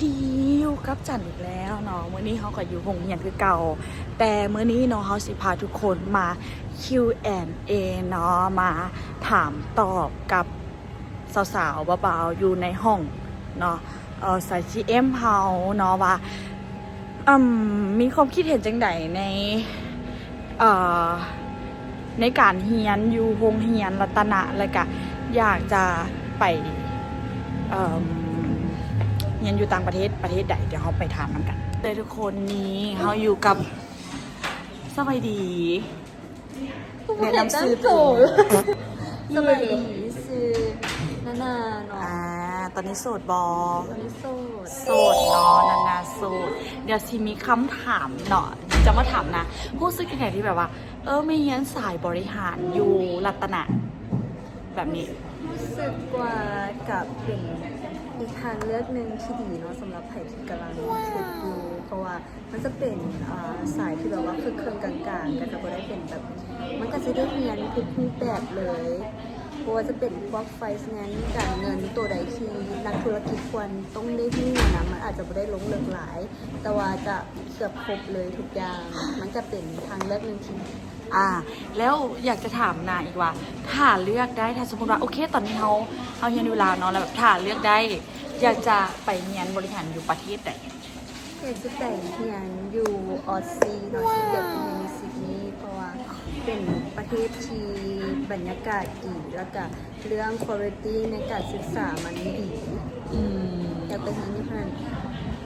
ດີ ຢູ່ກັບຈັນອີກແລ້ວເນາະ. ມື້ນີ້ເຮົາກໍຢູ່ໂຮງຮຽນຄືເກົ່າ ແຕ່ມື້ນີ້ເນາະ ເຮົາຊິພາທຸກຄົນມາ ຄິວແອນເອ ເນາະ ມາຖາມຕອບກັບສາວໆ ບ່າວໆ ຢູ່ໃນຫ້ອງເນາະ ເອີ ສາຍ ຈີເອັມ ເຮົາເນາະ ວ່າ ອືມ ມີຄວາມຄິດເຫັນຈັ່ງໃດໃນ ເອີ ໃນການຮຽນຢູ່ໂຮງຮຽນລັດຕະນະ ແລ້ວກະຢາກຈະໄປ ເອີ ຮຽນຢູ່ຕ່າງປະເທດ ປະເທດໃດ ດຽວເຮົາໄປຖາມນຳກັນເດີທຸກຄົນ. ນີ້ເຮົາຢູ່ກັບ ສະບາຍດີ ແນະນຳຊື່ຕົວເອງ. ສະບາຍດີ ຊື່ນານາເນາະ. ອ່າ ຕອນນີ້ໂສດບໍ່? ຕອນນີ້ໂສດ ໂສດເນາະ ນານາໂສດ. ດຽວຊິມີຄຳຖາມເນາະ ຈະມາຖາມນາ ຮູ້ສຶກຈັ່ງໃດທີ່ແບບວ່າ ເອີ ມາຮຽນສາຍບໍລິຫານຢູ່ລັດຕະນະແບບນີ້? ຮູ້ສຶກວ່າກະເປັນອີກທາງເລືອກໜຶ່ງທີ່ດີເນາະ ສຳລັບໃຜທີ່ກຳລັງຄິດຢູ່ ເພາະວ່າ ມັນຈະເປັນ ເອີ ສາຍທີ່ແບບວ່າເຄິ່ງໆ ກາງໆ ກໍຈະບໍ່ໄດ້ເປັນແບບ ມັນກໍຊິໄດ້ຮຽນທຸກຮູບແບບເລີຍ ບໍ່ວ່າຈະເປັນພວກ finance ການເງິນ ໂຕໃດທີ່ນັກທຸລະກິດຄວນຕ້ອງໄດ້ຮູ້ນຳ ມັນອາດຈະບໍ່ໄດ້ລົງເລິກຫຼາຍ ແຕ່ວ່າຈະເກືອບຄົບເລີຍທຸກຢ່າງ. ມັນຈະເປັນທາງເລືອກໜຶ່ງທີ່ ອ່າ ແລ້ວຢາກຈະຖາມນາອີກວ່າ ຖ້າເລືອກໄດ້ ຖ້າສົມມຸດວ່າ ໂອເຄ ຕອນນີ້ເຮົາ ເຮົາຮຽນຢູ່ລາວເນາະ ແລ້ວແບບ ຖ້າເລືອກໄດ້ ຢາກຈະໄປຮຽນບໍລິຫານຢູ່ປະເທດໃດ? ເອີ ຈະໄປຮຽນຢູ່ອອສຊີເນາະ ຊິໄປຮຽນຢູ່ຊິດນີ ເພາະວ່າເປັນປະເທດທີ່ບັນຍາກາດດີ ແລ້ວກະເລື່ອງ quality ໃນການສຶກສາມັນດີ. ອືມ ຢາກໄປຮຽນຢູ່ຫັ້ນ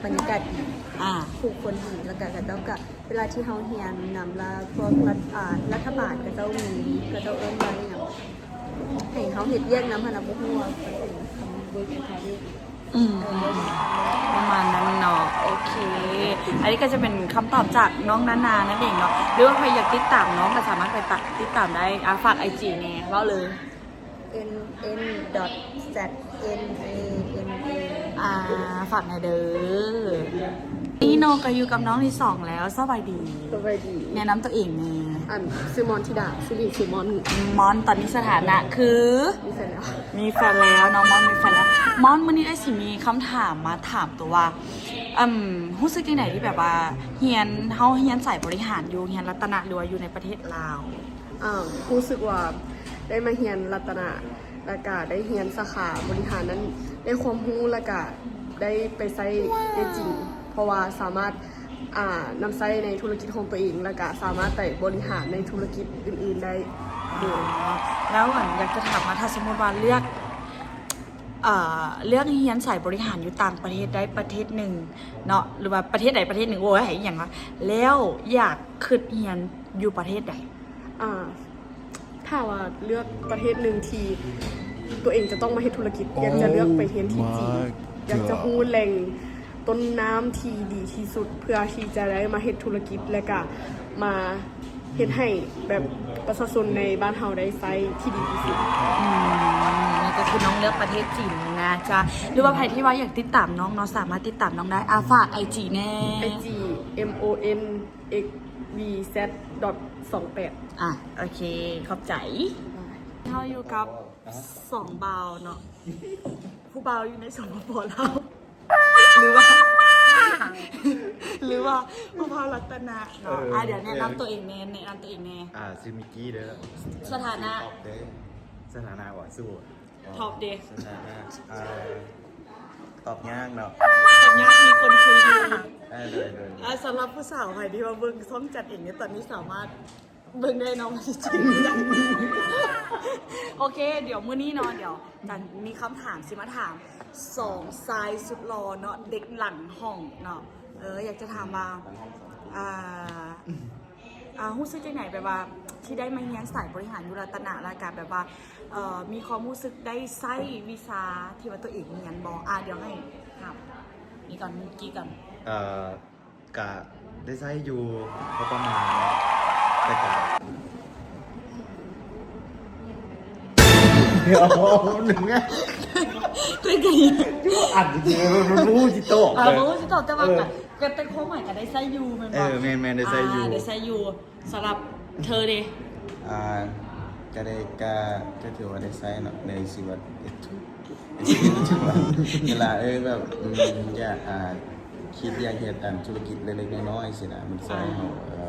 ບັນຍາກາດດີ ອ່າ ຜູ້ຄົນດີ ແລ້ວກະເຂົາເຈົ້າກະ ເວລາທີ່ເຮົາຮຽນນຳລະ ພວກລັດ ອ່າ ລັດຖະບານເຂົາເຈົ້າມີ ເຂົາເຈົ້າເອີ້ນວ່າຫຍັງ ໃຫ້ເຮົາເຮັດວຽກນຳຫັ້ນນະ ບໍ່ຮູ້ວ່າເປັນຄຳ work and travel ອືມ ປະມານນັ້ນເນາະ. ໂອເຄ ອັນນີ້ກໍຈະເປັນຄຳຕອບຈາກນ້ອງນານານັ້ນເອງເນາະ ຫຼືວ່າໃຜຢາກຕິດຕາມນ້ອງກໍສາມາດໄປຕະ ຕິດຕາມໄດ້. ອ່າ ຝາກໄອຈີແດ່ ເວົ້າເລີຍ. ເອັນ ເອັນ ດອດ ແຊັດ ເອັນ ເອ ເອັນ ເອ ອ່າ ຝາກແດ່ເດີ. ນີ້ເນາະ ກໍຢູ່ກັບນ້ອງທີສອງແລ້ວ. ສະບາຍດີ. ສະບາຍດີ. ແນະນຳຕົວເອງແດ່. ອັນ ຊື່ມອນທິດາ ຊື່ຫຼິ້ນຊື່ມອນ. ມອນ ຕອນນີ້ສະຖານະຄື ມີແຟນແລ້ວ. ມີແຟນແລ້ວ ນ້ອງມອນມີແຟນແລ້ວ. ມອນ ມື້ນີ້ອ້າຍຊິມີຄຳຖາມມາຖາມໂຕວ່າ ອືມ ຮູ້ສຶກຈັ່ງໃດທີ່ແບບວ່າຮຽນ ເຮົາຮຽນສາຍບໍລິຫານຢູ່ໂຮງຮຽນລັດຕະນະ ຫຼືວ່າຢູ່ໃນປະເທດລາວ? ອ່າ ຮູ້ສຶກວ່າໄດ້ມາຮຽນລັດຕະນະ ແລ້ວກະໄດ້ຮຽນສາຂາບໍລິຫານນັ້ນ ໄດ້ຄວາມຮູ້ ແລ້ວກະໄດ້ໄປໃຊ້ໄດ້ຈິງ ເພາະວ່າສາມາດ ອ່າ ນຳໃຊ້ໃນທຸລະກິດຂອງຕົວເອງ ແລ້ວກະສາມາດໄປບໍລິຫານໃນທຸລະກິດອື່ນໆໄດ້. ອໍ ແລ້ວອັນ ຢາກຈະຖາມວ່າ ຖ້າສົມມຸດວ່າເລືອກ ເອີ ເລືອກຮຽນສາຍບໍລິຫານຢູ່ຕ່າງປະເທດໄດ້ປະເທດໜຶ່ງເນາະ ຫຼືວ່າປະເທດໃດປະເທດໜຶ່ງ ໂອ້ຍ ອີຫຍັງວະ ແລ້ວຢາກ ຄິດຮຽນຢູ່ປະເທດໃດ? ອ່າ ຖ້າວ່າເລືອກປະເທດໜຶ່ງທີ່ຕົວເອງຈະຕ້ອງມາເຮັດທຸລະກິດ ໂອ້ ຢາກຈະເລືອກໄປຮຽນທີ່ຈີນ. ຢາກຈະຮູ້ແຫຼ່ງຕົ້ນນ້ຳທີ່ດີທີ່ສຸດ ເພື່ອທີ່ຈະໄດ້ມາເຮັດທຸລະກິດ ແລະກະມາເຮັດໃຫ້ແບບປະຊາຊົນໃນບ້ານເຮົາໄດ້ໃຊ້ທີ່ດີທີ່ສຸດ. ອືມ ນີ້ກໍຄືນ້ອງເລືອກປະເທດຈີນນະຈ໊ະ ຫຼືວ່າໃຜທີ່ວ່າຢາກຕິດຕາມນ້ອງເນາະ ສາມາດຕິດຕາມນ້ອງໄດ້. ອ່າ ຝາກໄອຈີແດ່. ໄອຈີ ເອັມ ໂອ ເອັນ ເອັກ ວີ ແຊັດ ດອດ ສອງແປດ. ອ່ະ ໂອເຄ ຂອບໃຈ. ເຮົາຢູ່ກັບສອງບ່າວເນາະ ຜູ້ບ່າວຢູ່ໃນ ສປປ ລາວ ຫຼືວ່າ ຫຼືວ່າຜູ້ບ່າວລັດຕະນະເນາະ. ເອີ ອ່ະ ດຽວແນະນຳຕົວເອງແດ່ ແນະນຳຕົວເອງແດ່. ອ່າ ຊື່ມິກກີ້ເດີ. ສະຖານະ? ສະຖານະວ່າ ໂສດ. ຕອບເດ. ສະຖານະ ອ່າ ຕອບຍາກເນາະ ຕອບຍາກ ມີຄົນຄຸຍຢູ່. ເອີ ໂດຍ ໂດຍ ອ່າ ສຳລັບຜູ້ສາວໃຜທີ່ວ່າເບິ່ງຊ່ອງຈັດເອງໃນຕອນນີ້ ສາມາດເບິ່ງໄດ້ເນາະ ວ່າຊິຈີບໄດ້. ໂອເຄ ດຽວມື້ນີ້ເນາະ ດຽວຈັນມີຄຳຖາມຊິມາຖາມສອງຊາຍສຸດຫຼໍ່ເນາະ ເດັກຫຼັງຫ້ອງເນາະ. ເອີ ຢາກຈະຖາມວ່າ ອ່າ ອ່າ ຮູ້ສຶກຈັ່ງໃດ ແບບວ່າທີ່ໄດ້ມາຮຽນສາຍບໍລິຫານຢູ່ລັດຕະນະ ແລ້ວກະແບບວ່າ ເອີ ມີຄວາມຮູ້ສຶກໄດ້ໃຊ້ວິຊາທີ່ວ່າຕົວເອງຮຽນບໍ່? ອ່າ ດຽວໃຫ້ຖາມນີ້ກ່ອນ ມີກີ້ກ່ອນ. ເອີ ກະໄດ້ໃຊ້ຢູ່ພໍປະມານ ແຕ່ກະ ດຽວໜຶ່ງນະ ເປັນໄງ? ອັນນີ້ບໍ່ຮູ້ຊິຕອບ ອ່າ ບໍ່ຮູ້ຊິຕອບ ແຕ່ວ່າ ເອີ ກະ ກະແຕ່ຄວາມໝາຍກະໄດ້ໃຊ້ຢູ່ແມ່ນບໍ່? ເອີ ແມ່ນໆ ໄດ້ໃຊ້ຢູ່ ອ່າ ໄດ້ໃຊ້ຢູ່. ສຳລັບເທີເດ? ອ່າ ກະໄດ້ ກະ ກະຖືວ່າໄດ້ໃຊ້ເນາະ ໃນຊີວິດເຮັດທຸກ ເວລາ ເອີ ແບບ ອືມ ຢາກ ອ່າ ຄິດຢາກເຮັດອັນທຸລະກິດເລັກໆນ້ອຍໆຊີ້ນະ ມັນຊ່ວຍໃຫ້ເຮົາ ອ່າ ເອີ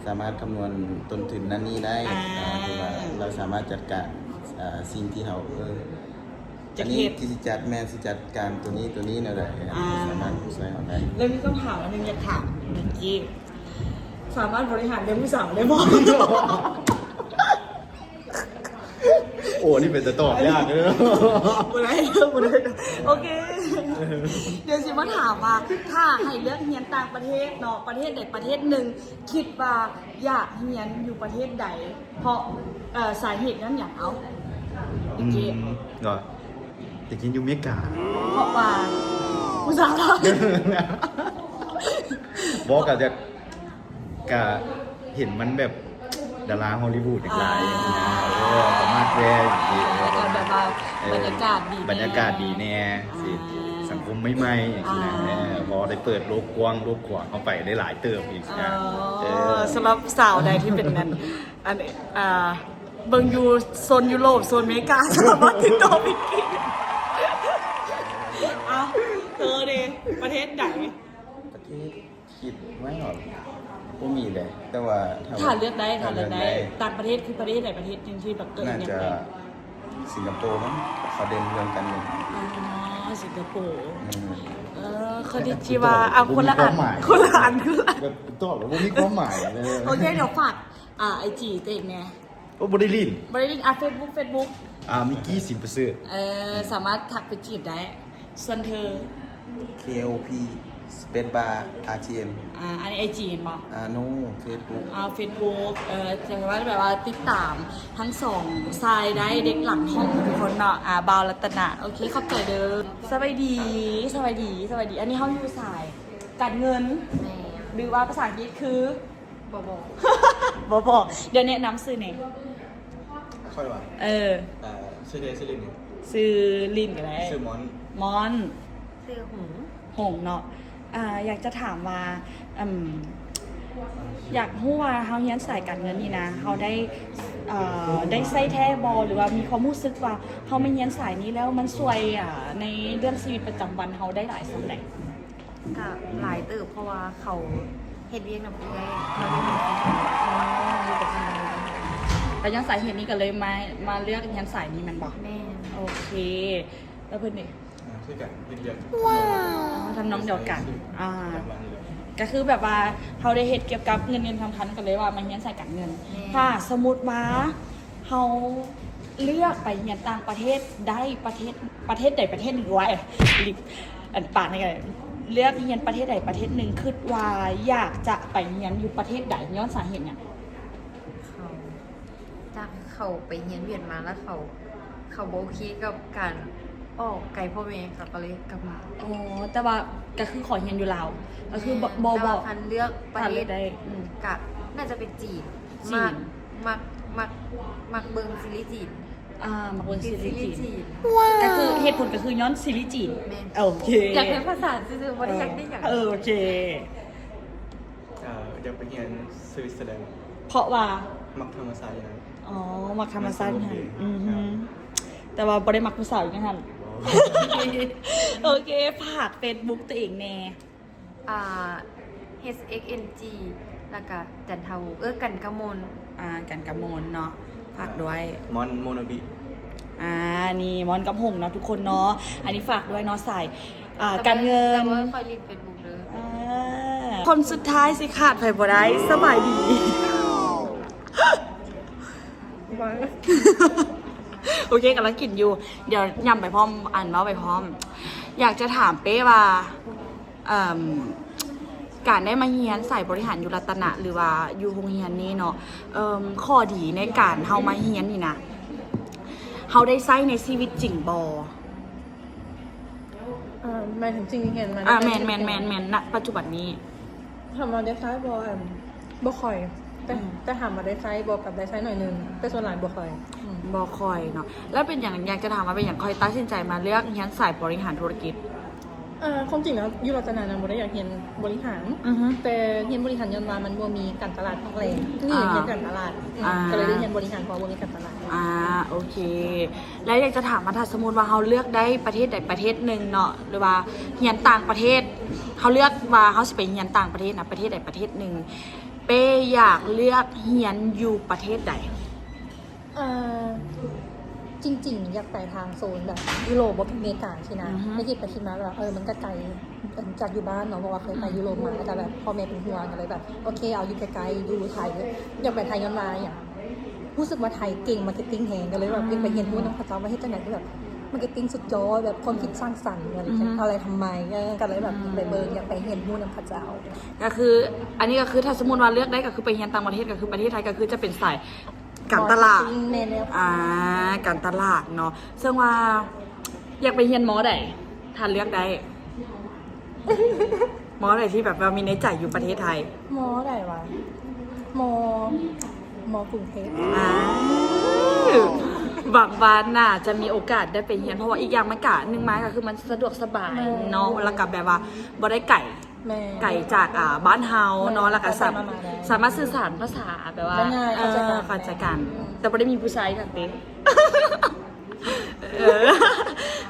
ສາມາດຄຳນວນຕົ້ນທຶນນັ້ນນີ້ໄດ້ ອ່າ ອ່າ ຄືວ່າເຮົາສາມາດຈັດການ ອ່າ ສິ່ງທີ່ເຮົາ ເອີ ຈະເຮັດ ອັນນີ້ທີ່ຊິຈັດ ແມ່ນຊິຈັດການໂຕນີ້ໂຕນີ້ແນວໃດ ອ່າ ສາມາດຊ່ວຍເຮົາໄດ້. ແລ້ວມີຄຳຖາມອັນໜຶ່ງຢາກຖາມເມື່ອກີ້ ສາມາດບໍລິຫານເລື່ອງຜູ້ສາວໄດ້ບໍ່? ໂອ້ ນີ້ເປັນຕາຕອບຍາກເດີ. ບໍ່ໄດ້ເດີ ບໍ່ໄດ້ເດີ. ໂອເຄ ດຽວຊິມາຖາມວ່າ ຖ້າໃຫ້ເລືອກຮຽນຕ່າງປະເທດເນາະ ປະເທດໃດປະເທດໜຶ່ງ ຄິດວ່າຢາກຮຽນຢູ່ປະເທດໃດ? ເພາະ ເອີ ສາເຫດຍ້ອນຫຍັງ? ເອົາ ອືມ ໂອເຄ ກໍຢາກຮຽນຢູ່ເມກາ. ເພາະວ່າຜູ້ສາວລາວ ບໍ່ ກໍຢາກ ກະເຫັນມັນແບບດາລາຮໍລີວຸດອີກຫຼາຍ ອ່າ ຈັ່ງຊີ້ນະ ເອີ ກໍມັກແດ່ຈັ່ງຊີ້ ແລ້ວກໍແບບວ່າ ເອີ ບັນຍາກາດດີແດ່ ບັນຍາກາດດີແດ່ ອ່າ ຊິສັງຄົມໃໝ່ໆ ຈັ່ງຊີ້ນະ ອ່າ ເອີ ພໍໄດ້ເປີດໂລກກວ້າງໂລກຂວາງເຂົ້າໄປໄດ້ຫຼາຍເຕີບ ຈັ່ງຊີ້ນະ ອໍ ເອີ ສຳລັບສາວໃດທີ່ເປັນນັ້ນ ອັນ ອ່າ ເບິ່ງຢູ່ໂຊນຢູໂຣບ ໂຊນເມກາ ສາມາດຕິດຕໍ່ໄປກິນ ເອົາ ເທີເດ ປະເທດໃດ? ປະເທດ ຄິດໄວ້ເນາະ ບໍ່ມີເດ້ ແຕ່ວ່າຖ້າ ຖ້າເລືອກໄດ້ ຖ້າເລືອກໄດ້ ຕ່າງປະເທດຄືປະເທດໃດປະເທດໜຶ່ງທີ່ແບບຕົວເອງຢາກໄປ? ໜ້າຈະສິງກະໂປມັ້ງ ເຂົາເດັ່ນເລື່ອງການເງິນ. ອໍ ສິງກະໂປ ອືມ ເອີ ຄອນນິດຈິວາ ເອົາ ຄົນລະອັນ ຄົນລະອັນ ຄື ແບບຕອບແບບບໍ່ມີຄວາມໝາຍເລີຍ. ໂອເຄ ດຽວຝາກ ອ່າ ໄອຈີ ຕົວເອງແດ່. ໂອ້ ບໍ່ໄດ້ຫຼິ້ນ ບໍ່ໄດ້ຫຼິ້ນ. ອ່າ ເຟສບຸກ ເຟສບຸກ ອ່າ ມິກກີ້ ສິນປະເສີດ. ເອີ ສາມາດທັກໄປຈີບໄດ້. ສ່ວນເທີ? ເຄໂອພີ ສະເປດບາ ອາທີເອັມ. ອ່າ ອັນນີ້ໄອຈີແມ່ນບໍ່? ອ່າ ໂນ ເຟສບຸກ. ອ່າ ເຟສບຸກ ເອີ ສາມາດແບບວ່າຕິດຕາມທັງສອງຊາຍໄດ້ ເດັກຫຼັງຫ້ອງທຸກຄົນເນາະ. ອ່າ ບ່າວລັດຕະນະ ໂອເຄ ຂອບໃຈເດີ. ສະບາຍດີ ສະບາຍດີ ສະບາຍດີ. ອັນນີ້ເຮົາຢູ່ສາຍການເງິນ ແມ່ນ ຫຼືວ່າພາສາອັງກິດຄື ບໍ່ບອກ ບໍ່ບອກ. ດຽວແນະນຳຊື່ແດ່. ຂ້ອຍຫວາ? ເອີ ເອີ ຊື່ເດ ຊື່ລິນ. ຊື່ລິນກໍໄດ້. ຊື່ມອນ. ມອນ. ຊື່ຫົງ. ຫົງເນາະ. ອ່າ ຢາກຈະຖາມວ່າ ອືມ ຢາກຮູ້ວ່າເຮົາຮຽນສາຍການເງິນນີ້ນະ ເຮົາໄດ້ ເອີ ໄດ້ໃຊ້ແທ້ບໍ່ ຫຼືວ່າມີຄວາມຮູ້ສຶກວ່າເຮົາມາຮຽນສາຍນີ້ແລ້ວມັນຊ່ວຍ ອ່າ ໃນເລື່ອງຊີວິດປະຈຳວັນເຮົາໄດ້ຫຼາຍສ່ຳໃດ? ກະຫຼາຍເຕີບ ເພາະວ່າເຂົາເຮັດວຽກນຳເອື້ອຍ ເຂົາເຮັດນຳເອື້ອຍ. ອໍ ຢູ່ກັບເພິ່ນເລີຍ. ແລ້ວຍ້ອນສາເຫດນີ້ກໍເລີຍມາ ມາເລືອກຮຽນສາຍນີ້ແມ່ນບໍ່? ແມ່ນ. ໂອເຄ ແລ້ວເພິ່ນເດ? ອ່າ ຄືກັນ ເຮັດວຽກ ອໍ ທຳນອງດຽວກັນ. ອ່າ ກໍຄືແບບວ່າເຮົາໄດ້ເຮັດກ່ຽວກັບເງິນ ເງິນຄຳຄຳ ກໍເລີຍວ່າມາຮຽນສາຍການເງິນ. ແມ່ນ. ຖ້າສົມມຸດວ່າ ເຮົາເລືອກໄປຮຽນຕ່າງປະເທດໄດ້ ປະເທດ ປະເທດໃດປະເທດໜຶ່ງ ໂອ້ຍ ລິ ອັນປານນີ້ກໍໄດ້ ເລືອກຮຽນປະເທດໃດປະເທດໜຶ່ງ ຄິດວ່າຢາກຈະໄປຮຽນຢູ່ປະເທດໃດ? ຍ້ອນສາເຫດຫຍັງ? ເຂົາ ຈາກເຂົາໄປຮຽນຫວຽດມາ ແລ້ວເຂົາ ເຂົາບໍ່ໂອເຄກັບການອອກໄກພໍ່ແມ່ ເຂົາກໍເລີຍກັບມາ. ອໍ ແຕ່ວ່າກໍຄືຂໍຮຽນຢູ່ລາວ ກໍຄື ແມ່ນ ບໍ່ ບໍ່ ແຕ່ວ່າຄັນເລືອກປະເທດ ຖ້າເລືອກໄດ້ ອືມ ກະໜ້າຈະເປັນຈີນ. ຈີນ ມັກ ມັກ ມັກ ມັກເບິ່ງຊີຣີຈີນ. ອ່າ ມັກເບິ່ງຊີຣີຈີນ. ກໍຄືເຫດຜົນກໍຄືຍ້ອນຊີຣີຈີນ. ແມ່ນ. ໂອເຄ ຢາກໄດ້ພາສາຊື່ໆ ບໍ່ໄດ້ຢາກໄດ້ຫຍັງ. ເອີ ໂອເຄ. ເອີ ຢາກໄປຮຽນສະວິດເຊີແລນ. ເພາະວ່າ? ມັກທຳມະຊາດຢູ່ຫັ້ນ. ອໍ ມັກທຳມະຊາດຢູ່ຫັ້ນ. ອືມ ແຕ່ວ່າບໍ່ໄດ້ມັກຜູ້ສາວຢູ່ຫັ້ນ. ໂອເຄ ຝາກເຟສບຸກຕົວເອງແດ່. ອ່າ ເອັສ ເອັກ ເອັນ ຈີ ແລ້ວກະຈັນທະວົງ ເອີ ກັນກະມົນ. ອ່າ ກັນກະມົນເນາະ ຝາກດ້ວຍ. ມອນ ໂມໂນບິ. ອ່າ ນີ້ ມອນກັບຫົງເນາະທຸກຄົນເນາະ. ອັນນີ້ຝາກດ້ວຍເນາະ ສາຍ ອ່າ ການເງິນ. ແຕ່ວ່າຂ້ອຍຫຼິ້ນເຟສບຸກເດີ. ອ່າ ຄົນສຸດທ້າຍຊິຂາດໃຜບໍ່ໄດ້. ສະບາຍດີ. ໂອເຄ ກຳລັງກິນຢູ່ ດຽວຫຍ້ຳໄປພ້ອມ ອັນ ເວົ້າໄປພ້ອມ. ຢາກຈະຖາມເປ້ວ່າ ເອີ່ມ ການໄດ້ມາຮຽນສາຍບໍລິຫານຢູ່ລັດຕະນະ ຫຼືວ່າຢູ່ໂຮງຮຽນນີ້ເນາະ ເອີ່ມ ຂໍ້ດີໃນການເຮົາມາຮຽນນີ້ນະ ເຮົາໄດ້ໃຊ້ໃນຊີວິດຈິງບໍ່? ເອີ່ມ ໝາຍເຖິງສິ່ງທີ່ຮຽນມາ. ອ່າ ແມ່ນໆໆໆ ນະປັດຈຸບັນນີ້. ຖາມວ່າໄດ້ໃຊ້ບໍ່? ບໍ່ຄ່ອຍ ແຕ່ ອືມ ແຕ່ຖາມວ່າໄດ້ໃຊ້ບໍ່? ກັບໄດ້ໃຊ້ໜ້ອຍໜຶ່ງ ແຕ່ສ່ວນຫຼາຍບໍ່ຄ່ອຍ. ອືມ ບໍ່ຄ່ອຍເນາະ. ແລ້ວເປັນຫຍັງ ຢາກຈະຖາມວ່າເປັນຫຍັງຂ້ອຍຕັດສິນໃຈມາເລືອກຮຽນສາຍບໍລິຫານທຸລະກິດ? ເອີ ຄວາມຈິງແລ້ວຢູ່ລັດຕະນະນະບໍ່ໄດ້ຢາກຮຽນບໍລິຫານ ອືຮຶ ແຕ່ຮຽນບໍລິຫານຍ້ອນວ່າມັນບໍ່ມີການຕະຫຼາດພາກແລງ ນີ້ ອ່າ ຮຽນການຕະຫຼາດ ອືມ ອ່າ ກໍເລີຍໄດ້ຮຽນບໍລິຫານ ເພາະວ່າບໍ່ມີການຕະຫຼາດ. ອ່າ ໂອເຄ ແລ້ວຢາກຈະຖາມວ່າ ຖ້າສົມມຸດວ່າເຮົາເລືອກໄດ້ປະເທດໃດປະເທດໜຶ່ງເນາະ ຫຼືວ່າຮຽນຕ່າງປະເທດ ເຮົາເລືອກວ່າເຮົາຊິໄປຮຽນຕ່າງປະເທດນະ ປະເທດໃດປະເທດໜຶ່ງ ເປ້ຢາກເລືອກຮຽນຢູ່ປະເທດໃດ? ເອີ ຈິງໆ ຢາກໄປທາງໂຊນແບບຢູໂຣບ ຫຼື ອາເມລິກາຊີ້ນະ ອືຮຶ ແຕ່ຄິດໄປຄິດມາແບບ ເອີ ມັນກໍໄກຈາກຢູ່ບ້ານເນາະ ເພາະວ່າເຄີຍໄປ ອືມ ຢູໂຣບມາ ແລ້ວກໍແບບພໍ່ແມ່ເປັນຫ່ວງ ກໍເລີຍແບບ ໂອເຄ ເອົາຢູ່ໃກ້ໆ ຢູ່ໄທ ຢາກໄປໄທຍ້ອນວ່າຫຍັງ ຮູ້ສຶກວ່າໄທເກັ່ງມາເກັດຕິ້ງແຮງ ກໍເລີຍແບບ ອືມ ຢາກໄປຮຽນຮູ້ນຳເຂົາເຈົ້າວ່າເຮັດຈັ່ງໃດຄືແບບມາເກັດຕິ້ງສຸດຍອດ ແບບຄວາມຄິດສ້າງສັນ ອືມ ອະໄລທຳໄມ ເອີ ກໍເລີຍແບບ ອືມ ໄປເບິ່ງ ຢາກໄປຮຽນຮູ້ນຳເຂົາເຈົ້າ. ກໍຄື ອັນນີ້ກໍຄື ຖ້າສົມມຸດວ່າເລືອກໄດ້ ກໍຄືໄປຮຽນຕ່າງປະເທດ ກໍຄືປະເທດໄທ ກໍຄືຈະເປັນສາຍ ການຕະຫຼາດ ແມ່ນແລ້ວ ອ່າ ການຕະຫຼາດເນາະ ເຊິ່ງວ່າຢາກໄປຮຽນມໍໃດ ຖ້າເລືອກໄດ້ ມໍໃດທີ່ແບບວ່າມີໃນໃຈຢູ່ປະເທດໄທ? ມໍໃດຫວາ? ມໍ ມໍກຸງເທບ. ອ່າ ຫວັງວ່າໜ້າຈະມີໂອກາດໄດ້ໄປຮຽນ ເພາະວ່າອີກຢ່າງມັນກະ ໜຶ່ງມາກໍຄືມັນສະດວກສະບາຍເນາະ ແມ່ນ ແລ້ວກໍແບບວ່າບໍ່ໄດ້ໄກ ແມ່ນ ໄກຈາກ ອ່າ ບ້ານເຮົາເນາະ ແລ້ວກໍສາ ໄປມາໄດ້ ສາມາດສື່ສານພາສາແບບວ່າ ໄດ້ງ່າຍ ເອີ ເຂົ້າໃຈກັນ ເຂົ້າໃຈກັນ ອືມ ແຕ່ບໍ່ໄດ້ມີຜູ້ຊາຍນຳເດ້. ເອີ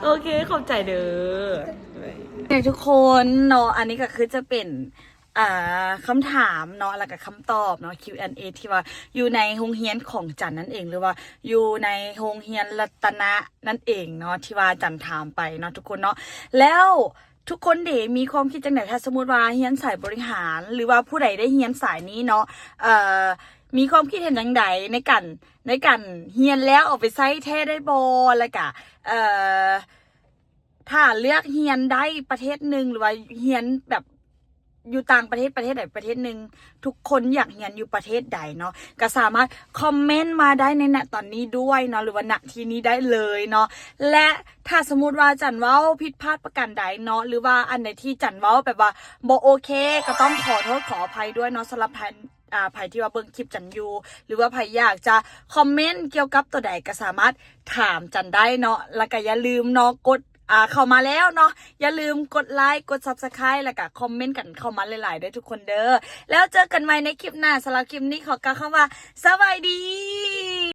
ໂອເຄ ຂອບໃຈເດີ. ເອີ ທຸກຄົນເນາະ ອັນນີ້ກໍຄືຈະເປັນ ອ່າ ຄຳຖາມເນາະ ແລ້ວກໍຄຳຕອບເນາະ ຄິວແອນເອ ທີ່ວ່າຢູ່ໃນໂຮງຮຽນຂອງຈັນນັ້ນເອງ ຫຼືວ່າຢູ່ໃນໂຮງຮຽນລັດຕະນະນັ້ນເອງເນາະ ທີ່ວ່າຈັນຖາມໄປເນາະທຸກຄົນເນາະ. ແລ້ວ ທຸກຄົນເດ ມີຄວາມຄິດຈັ່ງໃດ ຖ້າສົມມຸດວ່າຮຽນສາຍບໍລິຫານ ຫຼືວ່າຜູ້ໃດໄດ້ຮຽນສາຍນີ້ເນາະ ເອີ ມີຄວາມຄິດເຫັນຈັ່ງໃດໃນການ ໃນການຮຽນແລ້ວເອົາໄປໃຊ້ແທ້ໄດ້ບໍ່? ແລ້ວກະ ເອີ ຖ້າເລືອກຮຽນໄດ້ປະເທດໜຶ່ງ ຫຼືວ່າຮຽນແບບຢູ່ຕ່າງປະເທດ ປະເທດໃດປະເທດໜຶ່ງ ທຸກຄົນຢາກຮຽນຢູ່ປະເທດໃດເນາະ ກໍສາມາດຄອມເມັນມາໄດ້ໃນ ນະ ຕອນນີ້ດ້ວຍເນາະ ຫຼືວ່າ ນະ ທີ່ນີ້ໄດ້ເລີຍເນາະ. ແລະ ຖ້າສົມມຸດວ່າຈັນເວົ້າຜິດພາດປະການໃດເນາະ ຫຼືວ່າອັນໃດທີ່ຈັນເວົ້າແບບວ່າບໍ່ໂອເຄ ກໍຕ້ອງຂໍໂທດຂໍອະໄພດ້ວຍເນາະ ສຳລັບທ່ານ ອ່າ ໃຜທີ່ວ່າເບິ່ງຄລິບຈັນຢູ່ ຫຼືວ່າໃຜຢາກຈະຄອມເມັນກ່ຽວກັບຕົວໃດ ກໍສາມາດຖາມຈັນໄດ້ເນາະ. ແລ້ວກໍຢ່າລືມເນາະ ກົດ ອ່າ ເຂົ້າມາແລ້ວເນາະ ຢ່າລືມກົດໄລ ກົດ Subscribe ແລ້ວກໍຄອມເມັນກັນເຂົ້າມາຫຼາຍໆເດີທຸກຄົນເດີ. ແລ້ວເຈີກັນໃໝ່ໃນຄລິບໜ້າ. ສຳລັບຄລິບນີ້ຂໍກ່າວຄຳວ່າ ສະບາຍດີ.